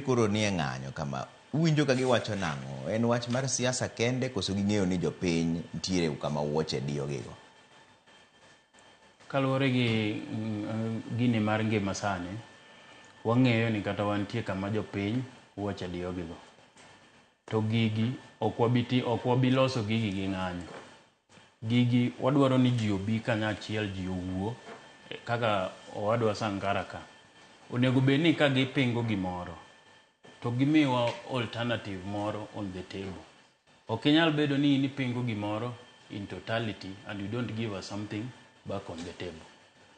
koro nie ng'anyo kama, uwinjo ka giwacho nang'o? En wach mar siasa kende koso ging'eyo ni jopiny nitiere kama wuoche diyogigo? Kaluwore gi gini mar ngima sani, wang'eyo ni kata wantie kama jopiny wuoche diyogigo. To gigi ok wabi loso gigi gi ng'anyo. Gigi wadwaro ni ji obi kanyachiel, ji owuo kaka owadwa Sankara ka. Onego bed ni ka gipingo gimoro to gimiwa alternative moro on the table. Ok inyal bedo ni in ipingo gimoro in totality and you don't give us something back on the table.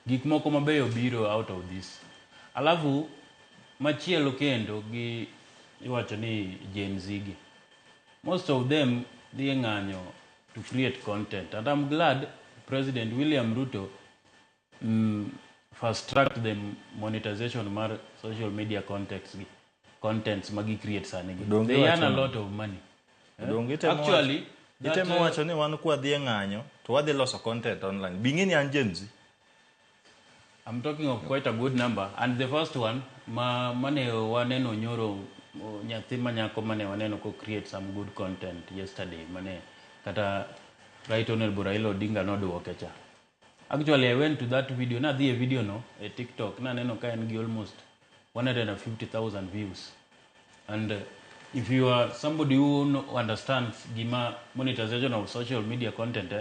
Gik moko mabeyo biro out of this. Alafu machielo kendo gi iwacho ni Gen Z gi. Most of them dhi e ng'anyo to create content. And I'm glad President William Ruto fast tracked the monetization mar social media contents gi, contents ma gi create sani gi. Donge They earn a wacho lot of money. Eh? Donge itemo Actually, that, itemo wacho ni wan kwadhi e ng'anyo to wadhi loso content online. Bing'e ni an Gen Z. I'm talking of quite a good number. And the first one, ma mane waneno nyoro nyathi manyako mane waneno ko create some good content yesterday mane kata Right Honorable Raila Odinga noduoke cha. Actually, I went to that video, nadhi e video no e TikTok, naneno ka en gi almost 150,000 views. And if you are somebody who understands gima monetization of social media content,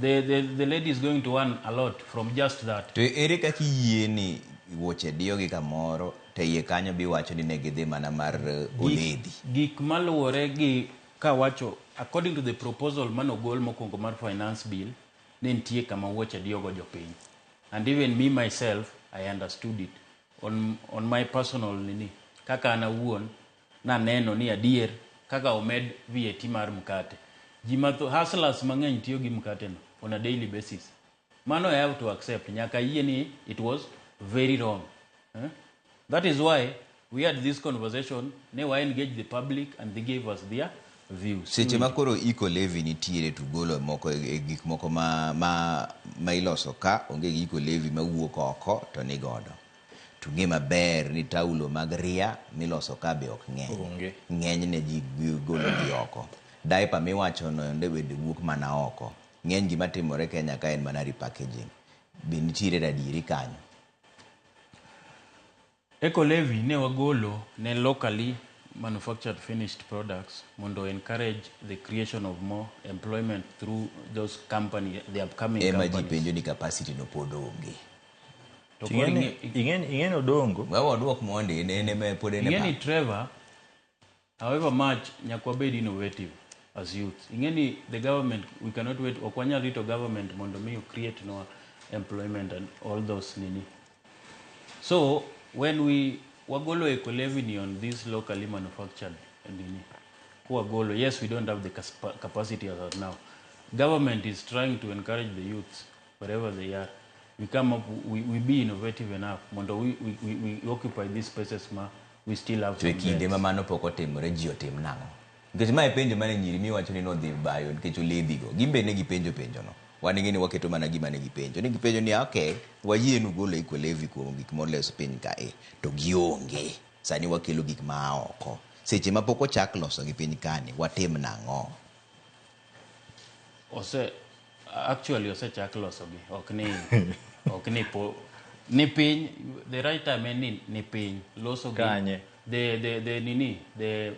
the lady is going to earn a lot from just that. To ere kaka iyie ni wuoche diyogi kamoro to iye kanyo biwacho ni ne gidhi mana mar oledhi? Gik maluwore gi kawacho, according to the proposal manogol mokwongo mar finance bill, ne nitie kama wuoche diyogo jopiny. And even me myself, I understood it. On my personal nini, kaka an awuon, naneno ni adier kaka omed VAT mar mkate. Ji matho, hustlers mang'eny tiyo gi mkate no on a daily basis. Mano I have to accept. Nyaka yie ni it was very wrong. Eh? That is why we had this conversation, ne wa engage the public and they gave us their views. Seche ma koro eco levy nitiere to golo moko e gik moko ma iloso ka onge gi eco levy mawuok oko to ni godo. To ng'e maber ni taulo mag ria miloso ka be ok ng'eny. Onge. Ng'enyne ji golo gi oko. Diaper miwacho no ende bende wuok mana oko. Ng'eny gima timore Kenya ka en mana repackaging. Be nitiere radieri kanyo? Eco levy ne wagolo ne locally manufactured finished products mondo encourage the creation of more employment through those company, the upcoming Ema ji companies. penjo ni capacity no pod onge. To koro Ing'eni Odongo. Wewe waduok mondi, en ema pod en e Ing'eni pap. Trevor, however much nyaka wabed innovative as youth. Ing'eni the government, we cannot wait, ok wanyal rito government mondo mi create no employment and all those nini. So when we wagolo eco levy on this locally manufactured nini, kuwagolo, yes, we don't have the capacity as of now. Government is trying to encourage the youths wherever they are. We come up, we be innovative enough mondo we occupy these spaces ma we still have To e some kinde ma beds. mano pok otimore ji otim nang'o? Nikech mae penjo mane nyiri miwacho ni nodhi bayo nikech oledhi go. Gin be ne gipenjo penjo no. Wan ing'e ni waketo mana gima ne gipenjo. Ne gipenjo ni okay, wayienu golo eco levy kuom gik molos piny kae to gionge. Sani wakelo gik ma oko. Seche ma pok ochak loso gi piny kani, watim nang'o? Ose actually osechak loso gi. Ok ni po ni piny, the right time en ni piny loso gi. Kanye? The nini, the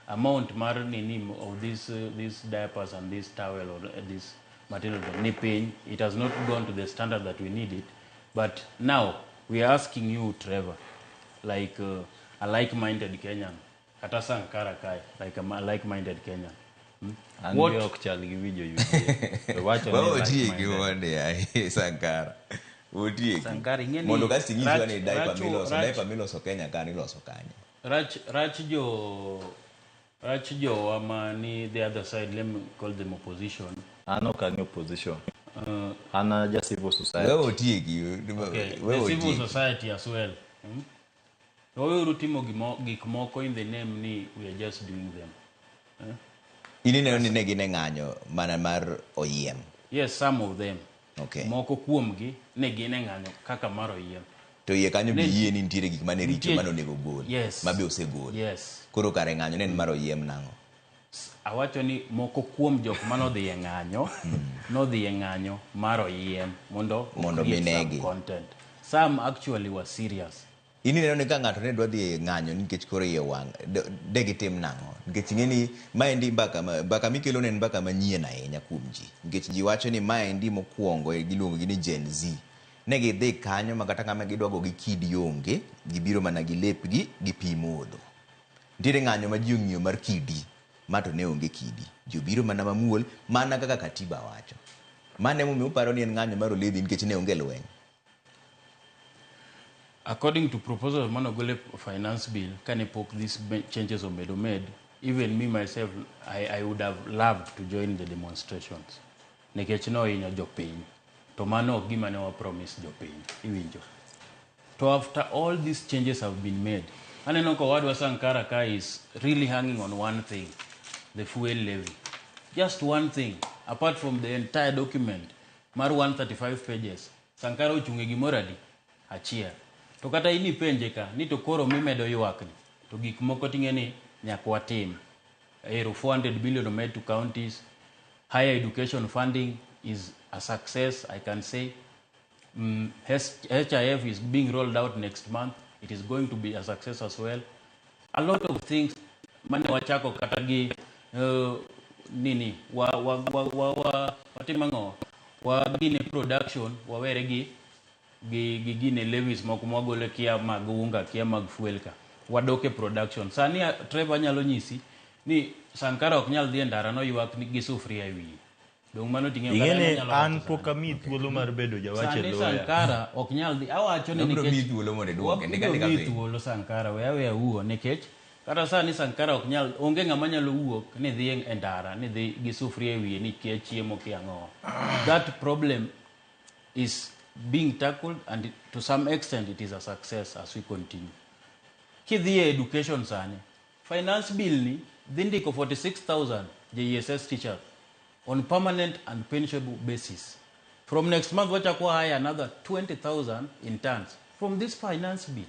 amount mar nini of this diapers and this towel or this material ni piny, it has not gone to the standard that we need it. But now we are asking you, Trevor, like a like-minded Kenyan, kata Sankara kai, like a like-minded Kenyan. An What be ok chal gi wi jo UDA. To wacho ni Wewe otieki like-minded. mondi, ai, Sankara. Otieki. Sankara, ing'e ni Mondo kasto inyiswa ni diaper miloso, rach diaper miloso Kenya ka niloso kanye? Rach jowa ma ni the other side, let me call them opposition. An ok an opposition. An a ja civil society. Wewe otieki. Okay, Wewe the civil otieki. society as well. Waweuru timo gik moko in the name ni we are just doing them. In ineno ni ne gin e ng'anyo mana mar oyiem. Yes, some of them. Okay. Moko kuomgi ne gin e ng'anyo kaka mar oyiem. To iye kanyo be yie ni nitiere gik mane richo mane onego gol. Yes. Ma be osegol. Yes. Koro kare ng'anyo ne en mar oyiem nang'o? Awacho ni moko kuom jok manodhi e ng'anyo nodhi e ng'anyo mar oyiem mondo Mondo create some minegi. content. Some actually were serious. In ineno ni ka ng'ato ne dwa dhi e ng'anyo nikech koro iye wang' de gitim nang'o? Nikech ing'e ni maendi mbaka mbaka mikelo ne en mbaka manyien ahinya kuom ji. Nikech ji wacho ni maendi mokwongo giluongo gi ni Gen Z. Ne gidhi kanyo ma kata kama gidwa go gi kidi onge, gibiro mana gi lepgi gi pi modho. Nitiere ng'anyo ma ji ong'iyo mar kidi, ma to ne onge kidi. Ji obiro mana mamuol, mana kaka katiba wacho. Mano emomiyo uparo ni en ng'anyo mar oledhi nikech ne onge lweny. According to proposal manogol e finance bill, kane pok these changes obedo made, even me myself, I would have loved to join the demonstrations. Nikech nohinyo jopiny. To mano ok gima ne wa promise jopiny. Iwinjo. To after all these changes have been made, aneno ka owadwa Sankara ka is really hanging on one thing, the fuel levy. Just one thing, apart from the entire document, mar 135 pages, Sankara ochung' e gimoro adi? Achiel. To kata in ipenje ka, ni to koro mimedo ywakni, to gik moko ting'e ni nyaka watim. Ero 400 billion omed to counties, higher education funding is a success, I can say. HIF is being rolled out next month. It is going to be a success as well. A lot of things mane wachako kata gi nini wa wa wa wa wa watimo ang'o wa gine production wawere gi gine levies moko mwagolo kia mag unga kia mag fuel ka wadok e production sani. Trevor nyalo nyisi ni Sankara ok nyal dhi e ndara noywak gi sufuria e wiye. Dong mano ting'e Ing'e ni an pok amiyi thuolo mar bedo jawach e sani loya. Sankara ok nyal dhi awacho ni Wabiro nikech miyi thuolo mondo idwoke, ndik Wabiro andika miyi piny. thuolo Sankara we aweya wuo nikech kata sani Sankara ok nyal onge ng'ama nyalo wuok ni dhi e ndara ni dhi gi sufuria e wiye ni kia chiemo kia ang'o. That problem is being tackled and to some extent it is a success as we continue. Kidhi e education sani, finance bill ni dhi ndiko 46,000 JSS teachers on permanent and pensionable basis. From next month wachako hire another 20,000 interns from this finance bill.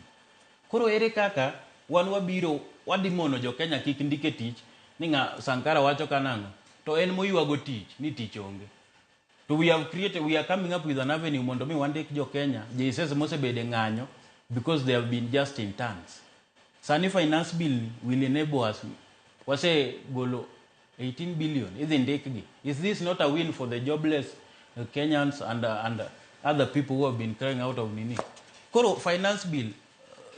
Koro ere kaka wan wabiro wadhi mono jo Kenya kik ndike tich ni ng'a Sankara wacho kanang'o to en moywago tich ni tich onge. To we have created, we are coming up with an avenue mondo mi wandik jo Kenya JSS mosebedo e ng'anyo because they have been just interns. Sani finance bill will enable us wase golo 18 billion idhi ndikgi. Is this not a win for the jobless Kenyans and other people who have been crying out of nini? Koro finance bill,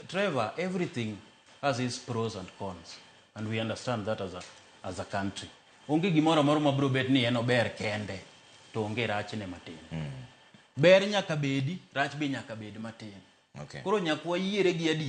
Trevor, everything has its pros and cons and we understand that as a country. Onge gimoro amora mabiro bet ni en ober kende to onge rachne matin. Ber nyaka bedi, rach be nyaka bed matin. Koro nyaka wayiere gi adier.